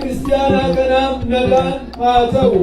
Kiristiyaanaa kanaaf nagaan haa ta'u.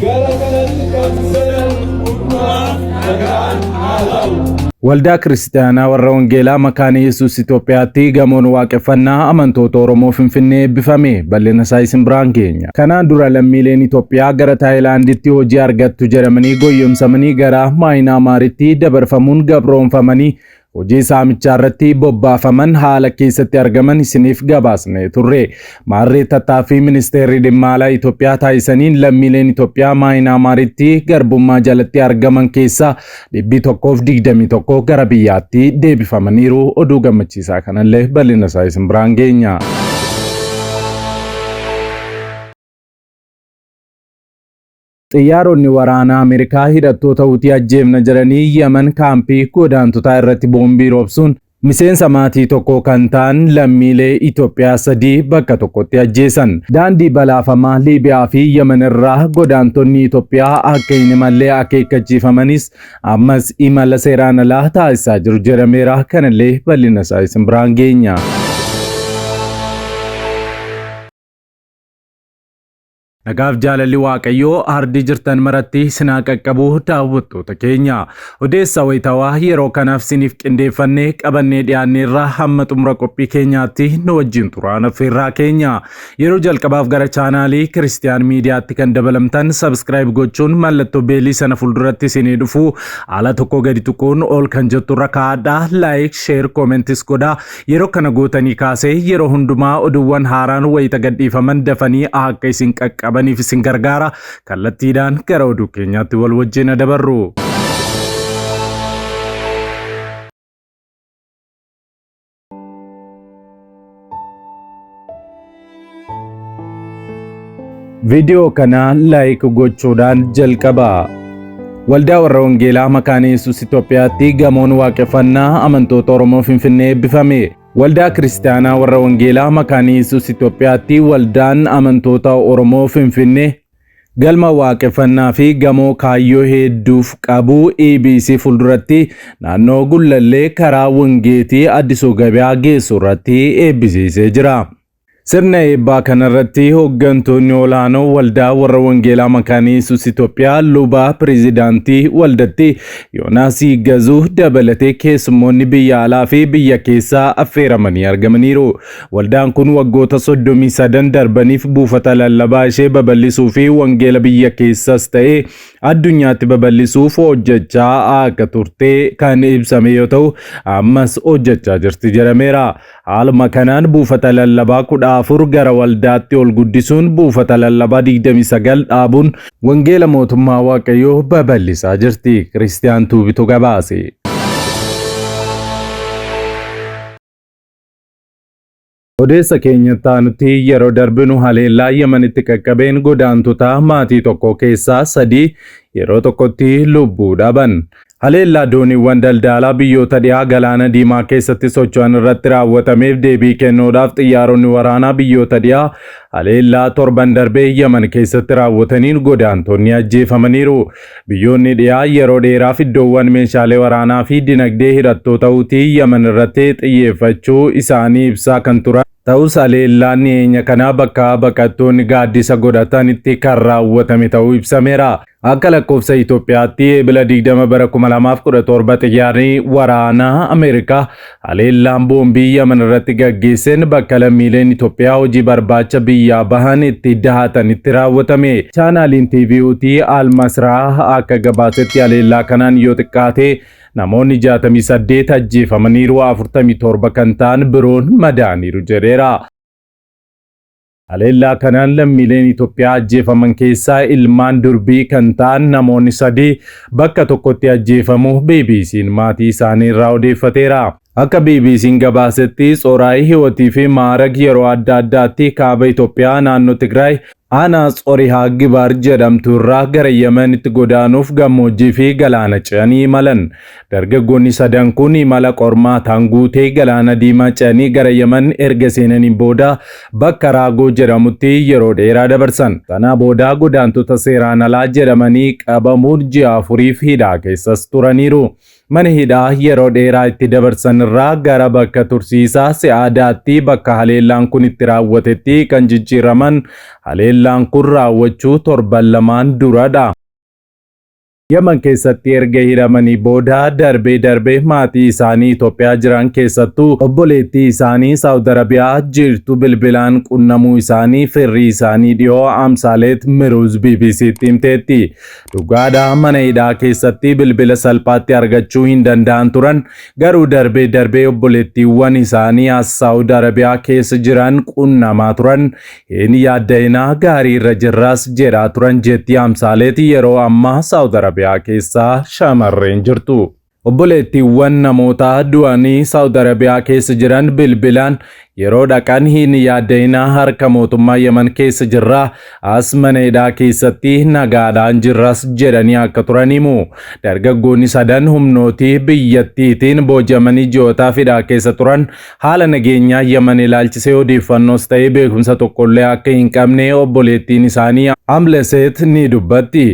Gara kanatti kan seenan hundumaaf nagaan haa ta'u. Waldaa Kiristiyaanaa Warra Wangeelaa Makaana Yesuus Itoophiyaatti gamoon waaqeffannaa amantoota Oromoo Finfinnee eebbifame. Bal'ina isaa isin biraan geenya. Kanaan dura lammiileen Itoophiyaa gara Taayilaanditti hojii argattu jedhamanii goyyomsamanii gara Maayinaamaaritti dabarfamuun gabroomfamanii hojii saamichaa irratti bobbaafaman haala keessatti argaman isiniif gabaasne turre. Maarree tattaaffii ministeerri dhimma alaa Itoophiyaa taasisaniin lammiileen Itoophiyaa Maayinaamaaritti garbummaa jalatti argaman keessaa 121 gara biyyaatti deebifamaniiru. Oduu gammachiisaa kanallee bal'ina isaa isin biraan geenya. Xiyyaaronni waraanaa Ameerikaa hidhattoota Hutii ajjeefna jedhanii Yaman kaampii godaantotaa irratti boombii roobsuun miseensa maatii tokkoo kan ta'an lammiilee Itoophiyaa 3 bakka tokkotti ajjeesan. Daandii balaafamaa Liibiyaa fi Yaman irraa godaantonni Itoophiyaa akka hin imallee akeekkachiifamanis ammas imala seeraan alaa taasisaa jiru jedhameera. Kanallee bal'ina isaa isin biraan geenya. Nagaaf jaalalli Waaqayyoo ardii jirtan maratti sinaa qaqqabu daawwattoota keenya. Odeessa wayitawaa yeroo kanaaf siniif qindeeffannee qabannee dhiyaanneerra hamma xumura qophii keenyaatti nu wajjin turaan affeerraa keenya. Yeroo jalqabaaf gara chaanaalii Kiristiyaan Miidiyaatti kan dabalamtan sabskiraayib gochuun mallattoo beelii sana fuulduratti isinii dhufu ala tokko gadi tuquun ol kan jetturra kaa'adhaa laayik sheer koomentis godhaa. Yeroo kana gootanii kaasee yeroo hundumaa oduuwwan haaraan wayita gadhiifaman dafanii akka isin qaqqabaniif isin gargaara. Kallattiidhaan gara oduu keenyaatti wal wajjin dabarru. Viidiyoo kana laayik gochuudhaan jalqabaa. Waldaa Warra Wangeelaa Makaana Yesuus Itoophiyaatti gamoon waaqeffannaa amantoota Oromoo Finfinnee eebbifame. Waldaa Kiristaanaa Warra Wangeelaa Makaana Yesuus Itoophiyaatti waldaan amantoota Oromoo Finfinnee galma waaqeffannaa fi gamoo kaayyoo hedduuf qabu EBC fuulduratti naannoo Gullallee karaa Wangeetii Addisuu Gabayaa geessu irratti eebbisiisee jira. Sirna eebbaa kanarratti hooggantoonni olaanoo waldaa warra Wangeelaa Makaana Yesuus Itoophiyaa luba pirezidaantii waldatti Yoonaas Gazuu dabalatee keessummoonni biyya alaa fi biyya keessaa affeeramanii argamaniiru. Waldaan kun waggoota 33 darbaniif buufata lallabaa ishee babal'isuu fi wangeela biyya keessas ta'ee addunyaatti babal'isuuf hojjechaa akka turte kan ibsame yoo ta'u ammas hojjechaa jirti jedhameera. Haaluma kanaan buufata lallabaa 14 gara waldaatti ol guddisuun buufata lallabaa 29 dhaabuun wangeela mootummaa Waaqayyoo babal'isaa jirti. Kiristiyaan Tuubitu gabaase. Odeessa keenya taanutti yeroo darbinu haleellaa Yamanitti qaqqabeen godaantota maatii tokko keessaa 3 yeroo tokkotti lubbuu dhaban. Haleellaa dooniiwwan daldalaa biyyoota dhihaa galaana diimaa keessatti socho'an irratti raawwatameef deebii kennuudhaaf xiyyaaronni waraanaa biyyoota dhihaa haleellaa torban darbee Yaman keessatti raawwataniin godaantonni ajjeefamaniiru. Biyyoonni dhihaa yeroo dheeraaf iddoowwan meeshaalee waraanaa fi dinagdee hidhattoota Hutii Yaman irratti xiyyeeffachuu isaanii ibsaa kan turan ta'us haleellaan dhiyeenya kanaa bakka baqattoonni gaaddisa godhatanitti kan raawwatame ta'uu ibsameera. Akka lakkoofsa Itoophiyaatti eebila 20 bara 2017 xiyyaarri waraanaa Ameerikaa haleellaan boombii Yaman irratti gaggeesseen bakka lammiileen Itoophiyaa hojii barbaacha biyyaa bahan itti dahatanitti raawwatame. Chaanaaliin TV Hutii Al-Masraa akka gabaasetti haleellaa kanaan yoo xiqqaate namoonni 68 ajjeefamaniiru 47 kan ta'an biroon madaaniiru jedheera. Haleellaa kanaan lammiileen Itoophiyaa ajjeefaman keessaa ilmaan durbii kan ta'an namoonni 3 bakka tokkotti ajjeefamuu BBC'n maatii isaanii irraa odeeffateera. Akka BBC'n gabaasetti Tsoraay Hiwotii fi Maarag yeroo adda addaatti kaaba Itoophiyaa naannoo Tigraay aanaa Tsorihaa Gibaar jedhamtu irraa gara Yemenitti godaanuuf gammoojjii fi galaana ce'anii imalan. Dargaggoonni sadan kun imala qormaataan guutee galaana diimaa ce'anii gara Yemen erga seenaniin booda bakka Raagoo jedhamutti yeroo dheeraa dabarsan. Sanaa booda godaantota seeraan alaa jedhamanii qabamuun ji'a 4f hidhaa keessas turaniiru. Mana hidhaa yeroo dheeraa itti dabarsan irraa gara bakka tursiisaa Se'aadaatti bakka haleellaan kun itti raawwatetti kan jijjiiraman haleellaan kun raawwachuu torban lamaan duradha. Yaman keessatti erga hidhamanii booda darbee darbee maatii isaanii Itoophiyaa jiran keessattuu obboleettii isaanii Saawud Arabiyaa jirtu bilbilaan qunnamuu isaanii firri isaanii dhiyoo Amsaaleet Miruuz BBCtti himteetti. Dhugaadha mana hidhaa keessatti bilbila salphaatti argachuu hin danda'an turan garuu darbee darbee obboleettiiwwan isaanii as Saawud Arabiyaa keessa jiran qunnamaa turan. Hin yaadda'inaa gaarii irra jirras jedhaa turan jetti Amsaaleet yeroo ammaa Saawud Arabiyaa keessa shamarreen jirtu. Obboleettiiwwan namoota du'anii Saawud Arabiyaa keessa jiran bilbilaan yeroo dhaqan hin yaadda'inaa harka mootummaa Yaman keessa jirra as mana hidhaa keessatti nagaadhaan jirras jedhanii akka turan himu. Dargaggoonni sadan humnootii biyyattiitiin booji'amanii ji'ootaaf hidhaa keessa turan haala nageenyaa Yaman ilaalchisee odeeffannoos ta'ee beekumsa tokkollee akka hin qabne obboleettiin isaanii Amleseet ni dubbatti.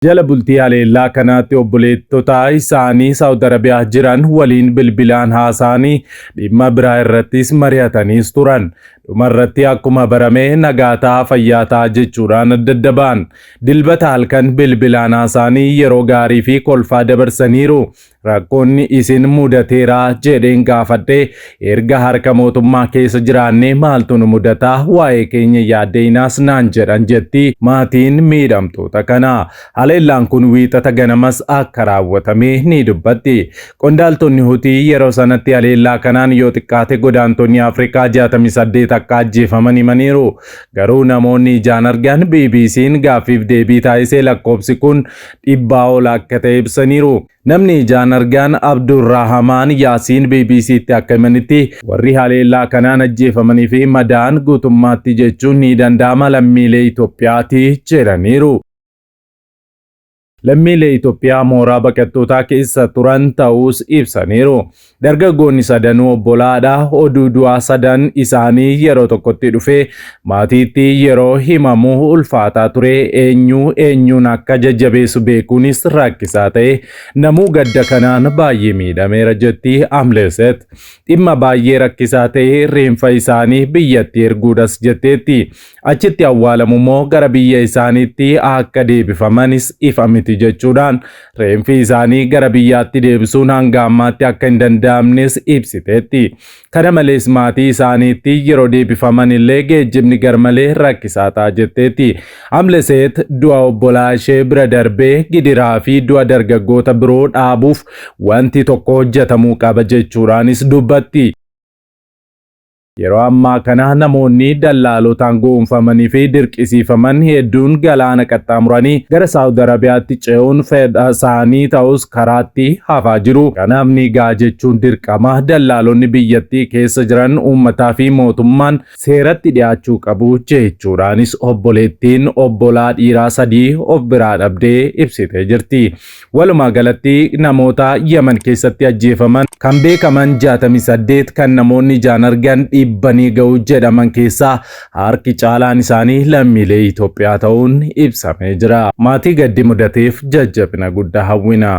Jala bultii haleellaa kanaatti obboleettota isaanii Saawud Arabiyaa jiran waliin bilbilaan haasa'anii dhimma biraa irrattis mari'ataniis turan. Dhumarratti akkuma barame nagaa ta'aa fayyaa ta'aa jechuudhaan adda adda ba'an. Dilbata halkan bilbilaan haasa'anii yeroo gaarii fi kolfaa dabarsaniiru. Rakkoonni isin mudateera jedheen gaafadhe erga harka mootummaa keessa jiraannee maaltu nu mudataa waa'ee keenya yaaddeenaas naan jedhan jetti maatiin miidhamtoota kanaa. Haleellaan kun wiixata ganamas akka raawwatame ni dubbatti. Qondaaltonni Hutii yeroo sanatti haleellaa kanaan yoo xiqqaate godaantonni Afrikaa 68 akka ajjeefaman himaniiru. Garuu namoonni ijaan argan BBC'n gaaffiif deebii taasisee lakkoofsi kun dhibbaa ol akka ta'e ibsaniiru. Namni ijaan argan Abdurrahamaan Yaasiin BBC'tti akka himanitti warri haleellaa kanaan ajjeefamanii fi madaa'an guutummaatti jechuun ni danda'ama lammiilee Itoophiyaati jedhaniiru. Lammiilee Itoophiyaa mooraa baqattootaa keessa turan ta'uus ibsaniiru. Dargaggoonni sadanuu obbolaadha. Oduu du'aa sadan isaanii yeroo tokkotti dhufee maatiitti yeroo himamu ulfaataa ture. Eenyu eenyuun akka jajjabeessu beekuunis rakkisaa ta'e namuu gadda kanaan baay'ee miidhameera jetti Amleset. Dhimma baay'ee rakkisaa ta'e reenfa isaanii biyyatti erguudhas jetteetti. Achitti awwaalamu moo gara biyya isaaniitti akka deebifamanis ifa miti jechuudhaan reenfi isaanii gara biyyaatti deebisuun hanga ammaatti akka hin danda'amnes ibsiteetti. Kana malees maatii isaaniitti yeroo deebifaman illee geejjibni garmalee rakkisaa ta'a jetteetti. Amleseet du'a obbolaa ishee bira darbee gidiraa fi du'a dargaggoota biroo dhaabuuf wanti tokko hojjetamuu qaba jechuudhaanis dubbatti. Yeroo ammaa kana namoonni dallaalotaan gowwoomfamanii fi dirqisiifaman hedduun galaana qaxxaamuranii gara Saawud Arabiyaatti ce'uun fedha isaanii ta'us karaatti hafaa jiru. Kanaaf ni ga'a jechuun dirqama dallaalonni biyyattii keessa jiran uummataa fi mootummaan seeratti dhiyaachuu qabu jechuudhaanis obboleettiin obbolaa dhiiraa sadii of biraa dhabdee ibsitee jirti. Walumaa galatti namoota Yaman keessatti ajjeefaman kan beekaman 68 kan namoonni ijaan argan dhibbanii ga'u jedhaman keessaa harki caalaan isaanii lammiilee Itoophiyaa ta'uun ibsamee jira. Maatii gaddi mudateef jajjabina guddaa hawwina.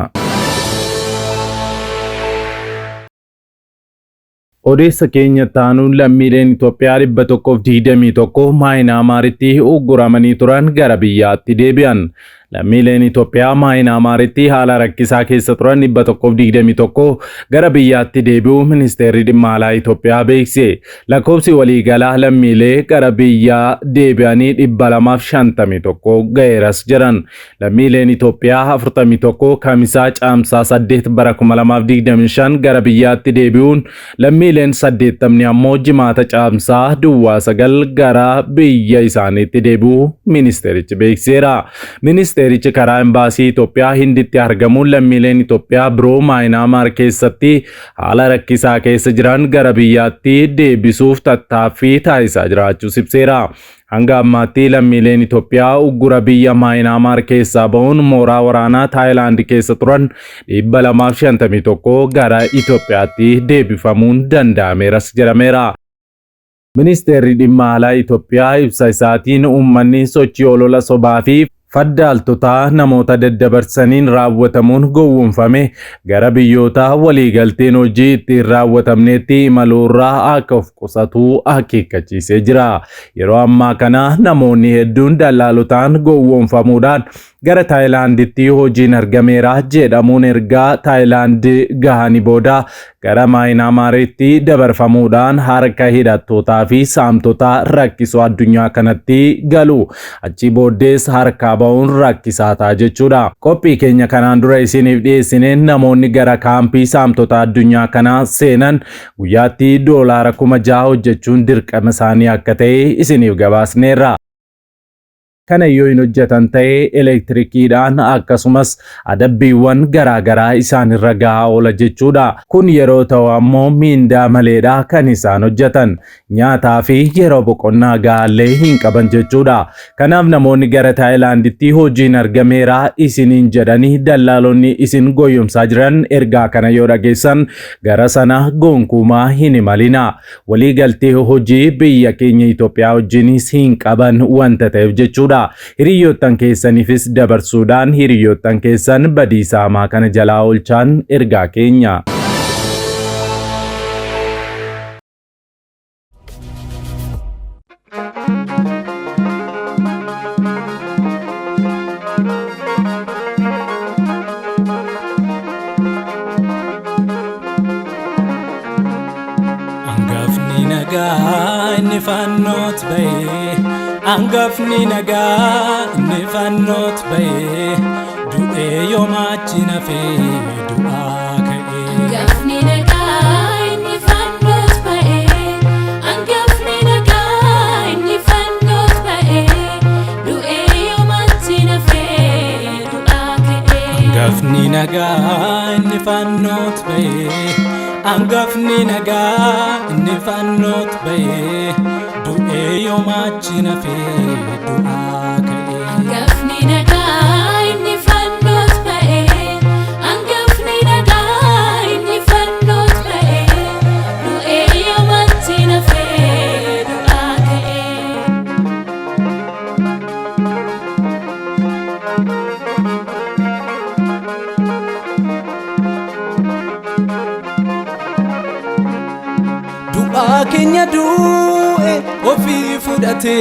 Odeessa keenya taanuun lammiileen Itoophiyaa 121 Maayinaamaaritti ugguramanii turan gara biyyaatti deebi'an. Lammiileen Itoophiyaa Maayinaamaaritti haala rakkisaa keessa turan 121 gara biyyaatti deebi'uu Ministeerri Dhimma Alaa Itoophiyaa beeksise. Lakkoofsi waliigalaa lammiilee gara biyyaa deebi'anii 251 ga'eeras jedhan. Lammiileen Itoophiyaa 41 Kamisaa Caamsaa 8 bara 2025 gara biyyaatti deebi'uun lammiileen 80 ammoo Jimaata Caamsaa duwwaa 9 gara biyya isaaniitti deebi'uu ministeerichi beeksiseera. Ministeerichi karaa Imbaasii Itoophiyaa Hinditti argamuun lammiileen Itoophiyaa biroo Maayinaamaar keessatti haala rakkisaa keessa jiran gara biyyaatti deebisuuf tattaaffii taasisaa jiraachuus ibseera. Hanga ammaatti lammiileen Itoophiyaa uggura biyya Maayinaamaar keessaa ba'uun mooraa waraanaa Taayilaand keessa turan 251 gara Itoophiyaatti deebifamuun danda'ameeras jedhameera. Ministeerri dhimma alaa Itoophiyaa ibsa isaatiin uummanni sochii olola sobaa fi Faddaaltotaa namoota daddabarsaniin raawwatamuun gowwoomfame gara biyyoota waliigalteen hojii ittiin raawwatamnetti imaluurraa akka of qusatu akeekkachiisee jira. Yeroo ammaa kana namoonni hedduun dallaalotaan gowwoomfamuudhaan gara Taayilaanditti hojiin argameera jedhamuun ergaa Taayilaand gahanii booda gara Maayinaamaaritti dabarfamuudhaan harka hidhattootaa fi saamtota rakkisoo addunyaa kanatti galu. Achi booddees harkaa ba'uun rakkisaa ta'a jechuudha. Qophii keenya kanaan dura isiniif dhiyeessineen namoonni gara kaampii saamtota addunyaa kanaa seenan guyyaatti doolaara 6,000 hojjechuun dirqama isaanii akka ta'e isiniif gabaasneerra. Kana yoo hin hojjetan ta'e elektirikiidhaan akkasumas adabbiiwwan garaagaraa isaan irra gahaa oola jechuudha. Kun yeroo ta'u ammoo miindaa maleedha kan isaan hojjetan. Nyaataa fi yeroo boqonnaa gahaallee hin qaban jechuudha. Kanaaf namoonni gara Taayilaanditti hojiin argameera isiniin jedhanii dallaalonni isin goyyomsaa jiran ergaa kana yoo dhageessan gara sana gonkumaa hin imalina. Waliigaltee hojii biyya keenya Itoophiyaa wajjinis hin qaban wanta ta'eef jechuudha. Hiriyoottan keessaniifis dabarsuudhaan hiriyoottan keessan badiisa hamaa kana jalaa oolchaan ergaa keenya. Angafni nagaa inni fannoot ba'ee, angafni nagaa inni fannoot ba'ee, du'ee yoomaachi nafee du'aa ka'ee. Angafni nagaa inni fannoot ba'ee, angafni nagaa inni fannoot ba'ee, du'ee yoomatti nafee du'aa ka'ee. Angafni nagaa inni fannoot ba'ee, angafni nagaa inni fannoot ba'ee, du'ee yoomaachi nafee du'aa ka'ee. Angafni nagaa inni fannoot ba'ee, angafni nagaa inni fannoot ba'ee, du'ee yoomatti nafee du'aa ka'ee. Du'aa keenya du'e ofii fudhate,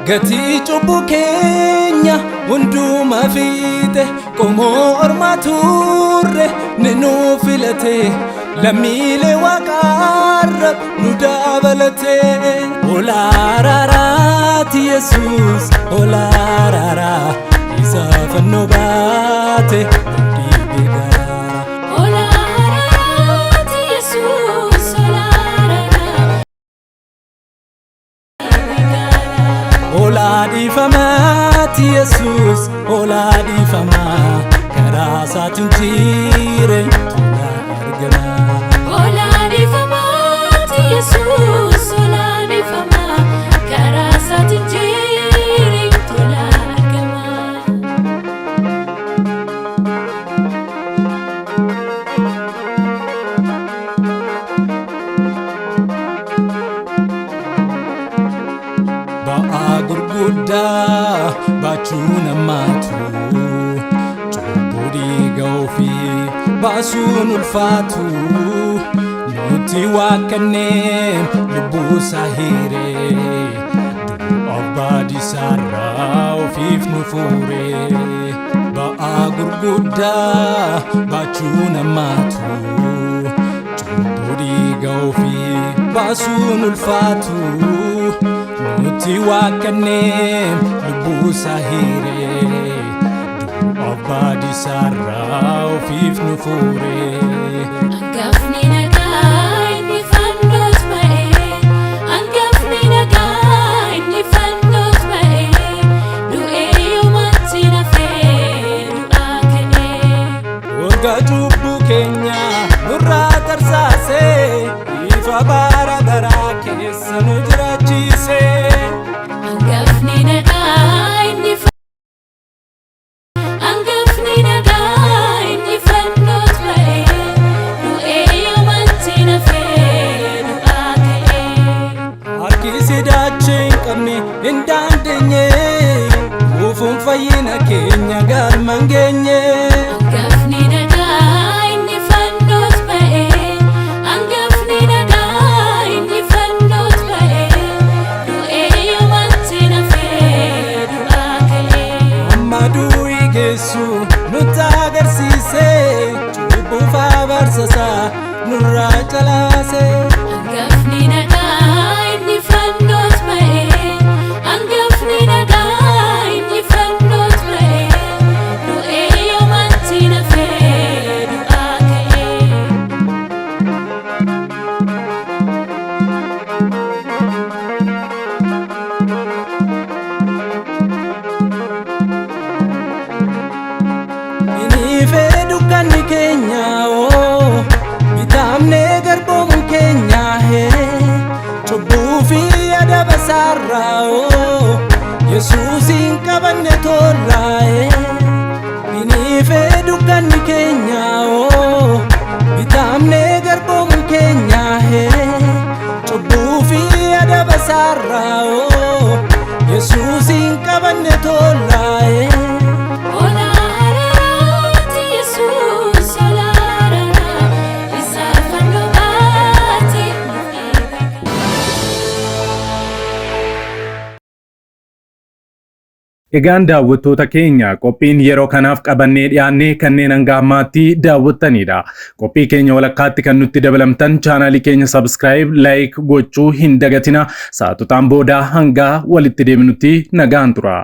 gatii cubbuu keenya hundumaa fiite, qomoo ormaa turre ni nu filate, lammiilee waaqaarra nu dabalate. Hoolaa araaraati Yesuus, hoolaa araaraa, isa fannoo baate nu dhiibee garaa. Hoolaa araaraati Yesuus, hoolaa araaraa. Hoolaa dhiifamaati Yesuus, hoolaa dhiifamaa, karaa isaatiin jireenya tola argama. Hoolaa dhiifamaati Yesuus, hoolaa dhiifamaa, karaa isaatiin jireenya tola argama. Ba'aa gurguddaa baachuu namaatu, cubbuu dhiiga ofii baasuun ulfaatu, nuti waaqannee lubbuu isaa hiiree, du'a baadisaarraa ofiif nu fuure. Ba'aa gurguddaa baachuu namaatu, cubbuu dhiiga ofii baasuun ulfaatu, nuti waaqannee lubbuu isaa hiiree, du'a baadisaarraa ofiif nu fuure. Angafni nagaa inni fannoot ba'ee, angafni nagaa inni fannoot ba'ee, du'ee yoomatti nafee du'aa ka'ee. Waggaa cubbuu keenya nurraa tarsaasee, ifa bara baraa keessa nu jiraachise. Angafni nagaa inni angafni nagaa inni fannoot ba'ee, du'ee yoomatti nafee du'aa ka'ee. Harki sidaachee hin qabne hin dandeenye. Ufuun. Fayyina keenya galmaan geenye. Angafni nagaa inni fannoot ba'e, angafni nagaa inni fannoot ba'e, du'ee yoomatti nafee du'aa ka'e. Amma du'i geessu nutti agarsiise, cubbuuf abaarsasaa nurraa calaase. Angafni nagaa inni fannoot ba'e, angafni nagaa inni fannoot ba'e, du'ee yoomatti nafee du'aa ka'e. Iniifee dukkanni keenya oo bitaamnee garboomuun keenya hee cubbuu fi adaba saarraa oo Yesuusiin qabanne tollaa hee. Iniifee dukkanni keenya oo bitaamnee garboomuun keenya hee cubbuu fi adaba saarraa oo Yesuusiin qabanne tollaa hee. Ola araaraati Yesuus ola araaraa isa fannoo baate nuuf eega. Egaan daawwattoota keenya, qophiin yeroo kanaaf qabannee dhiyaannee kanneen hanga ammaatti daawwattanidha. Qophii keenya walakkaatti kan nutti dabalamtan chaanaalii keenya subscribe, like gochuu hin dagatina. Sa'aatotaan booda hanga walitti deebinutti nagaan tura.